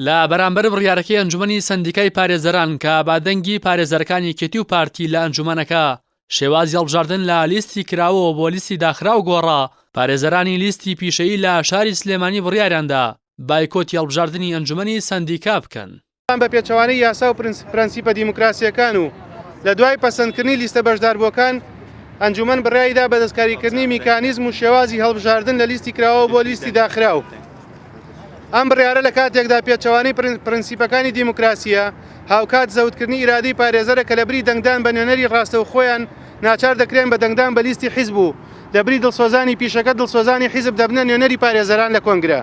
لە بەرامبەر بڕیارەکەی ئەنجومەنی سەندیکای پارێزەران کە بە دەنگی پارێزەرەکانی یەکێتی و پارتی لە ئەنجومەنەکە شێوازی هەڵبژاردن لە لیستی کراوەوە بۆ لیستی داخراو گۆڕا، پارێزەرانی لیستی پیشەیی لە شاری سلێمانی بڕیاریاندا بایکۆتی هەڵبژاردنی ئەنجومەنی سەندیکا بکەن. بەڵام بە پێچەوانەی یاسا و پرەنسیپە دیموکراسییەکان و لە دوای پەسەندکردنی لیستە بەشداربووەکان، ئەنجومەن بڕیاریدا بە دەستکاریکردنی میکانیزم و شێوازی هەڵبژاردن لە لیستی کراوەوە بۆ لیستی داخراو. ئەم بڕیارە لە کاتێکدا پێچەوانەی پرەنسیپەکانی دیموکراسییە، هاوکات زەوتکردنی ئیرادەی پارێزەرە کە لەبری دەنگدان بە نوێنەری ڕاستەوخۆیان ناچار دەکرێن بە دەنگدان بە لیستی حیزب و لەبری دڵسۆزانی پیشەکە دڵسۆزانی حیزب دەبنە نوێنەری پارێزەران لە کۆنگرە.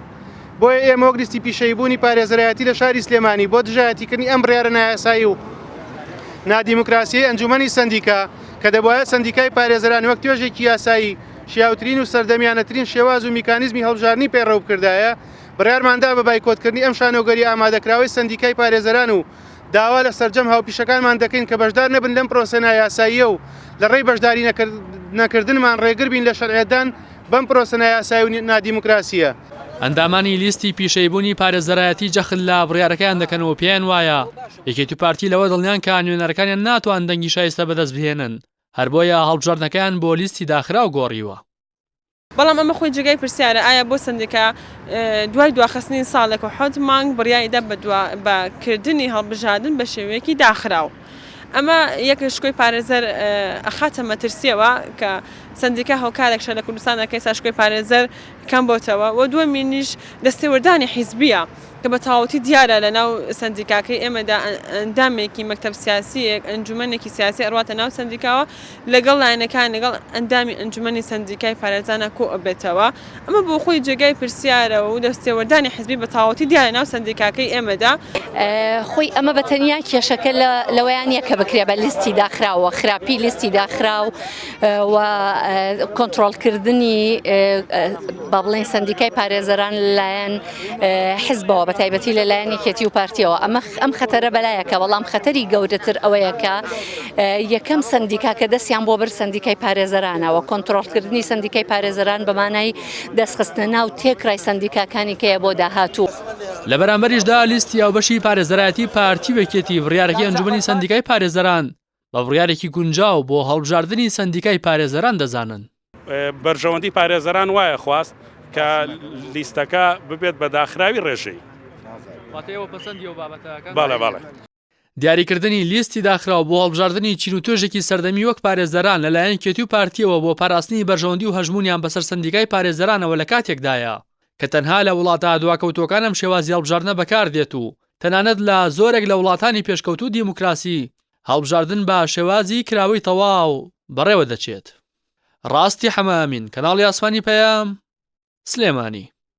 بۆیە ئێمە وەک لیستی پیشەییبوونی پارێزەرایەتی لە شاری سلێمانی بۆ دژایەتیکردنی ئەم بڕیارە نایاسایی و نادیموکراسیەی ئەنجومەنی سەندیکا کە دەبوایە سەندیکای پارێزەران وەک توێژێکی یاسایی شیاوترین و سەردەمیانەترین شێواز و میکانیزمی هەڵبژاردنی پەیڕەو بکردایە بڕیارماندا بە بایکۆتکردنی ئەم شانۆگەریە ئامادەکراوەی سەندیکای پارێزەران و داوا لە سەرجەم هاوپیشەکانمان دەکەین کە بەشدار نەبن لەم پرۆسە نایاساییە و لە ڕێی بەشداری نەکردنمان ڕێگر بین لە شەرعیەتدان بەم پرۆسە نایاسایی و نادیموکراسییە. ئەندامانی لیستی پیشەییبوونی پارێزەرایەتی جەخت لە بڕیارەکەیان دەکەنەوە و پێیان وایە یەکێتی و پارتی لەوە دڵنیان کە نوێنەرەکانیان ناتوان دەنگی شایستە بەدەست بهێنن، هەر بۆیە هەڵبژاردنەکەیان بۆ لیستی داخراو گۆڕیوە. بەڵام ئەمە خۆی جێگای پرسیارە ئایا بۆ سەندیکا دوای دواخستنی ساڵێک و حەوت مانگ بڕیاری دا بە کردنی هەڵبژاردن بە شێوەیەکی داخراو؟ ئەمە یەک شکۆی پارێزەر ئەخاتە مەترسیەوە کە سەندیکا هۆکارێکشە لە کوردستاندا کە ئێستا شکۆی پارێزەر کەم بۆتەوە و دووەمینیش دەستێوەردانی حیزبیە کە بە تەواوەتی دیارە لە ناو سەندیکاکەی ئێمەدا ئەندامێکی مەکتەب سیاسیەک ئەنجومەنێکی سیاسی ئەڕواتە ناو سەندیکاوە لەگەڵ لایەنەکان لەگەڵ ئەندامی ئەنجومەنی سەندیکای پارێزانا کۆ ئەبێتەوە ئەمە بۆ خۆی جێگای پرسیارە و دەستێوەردانی حزبی بە تەواوەتی دیارە ناو سەندیکاکەی ئێمەدا. خۆی ئەمە بە تەنیا کێشەکە لەوەیان نییە کە بکرێ بە لیستی داخراوە خراپی لیستی داخراو و کۆنترۆڵکردنی با بڵێن سەندیکای پارێزەران لەلایەن حزبەوە بە تایبەتی لەلایەن یەکێتی و پارتیەوە ئەمە ئەم خەتەرە بەلایەکە بەڵام خەتەری گەورەتر ئەوەیە کە یەکەم سەندیکا کە دەستیان بۆ بر سەندیکای پارێزەرانەوە کۆنترۆڵکردنی سەندیکای پارێزەران بە مانای دەستخستنە ناو تێکرای سەندیکاکانی کەیە بۆ داهاتوو. لە بەرامبەریشدا لیستی هاوبەشی پارێزەرایەتی پارتی و یەکێتی بڕیارەکەی ئەنجومەنی سەندیکای پارێزەران بە بڕیارێکی گونجاو بۆ هەڵبژاردنی سەندیکای پارێزەران دەزانن. بەرژەوەندی پارێزەران وایە خواست کە لیستەکە ببێت بە داخراوی ڕێژەیی. واتە ئێوە پەسەندی ئەو بابەتە ئەکەن؟ بەڵێ بەڵێ. دیاریکردنی لیستی داخراو بۆ هەڵبژاردنی چین و توێژێکی سەردەمی وەک پارێزەران لەلایەن یەکێتی و پارتییەوە بۆ پاراستنی بەرژەوەندی و هەژموونیان بەسەر سەندیکای پارێزەرانەوە لە کاتێکدایە کە تەنها لە وڵاتە دواکەوتووەکان ئەم شێوازی هەڵبژاردنە بەکاردێت و تەنانەت لە زۆرێک لە وڵاتانی پێشکەوتوو دیموکراسی هەڵبژاردن بە شێوازی کراوەی تەواو بەڕێوە دەچێت. ڕاستی حەمە ئەمین، کەناڵی ئاسمانی پەیام، سلێمانی.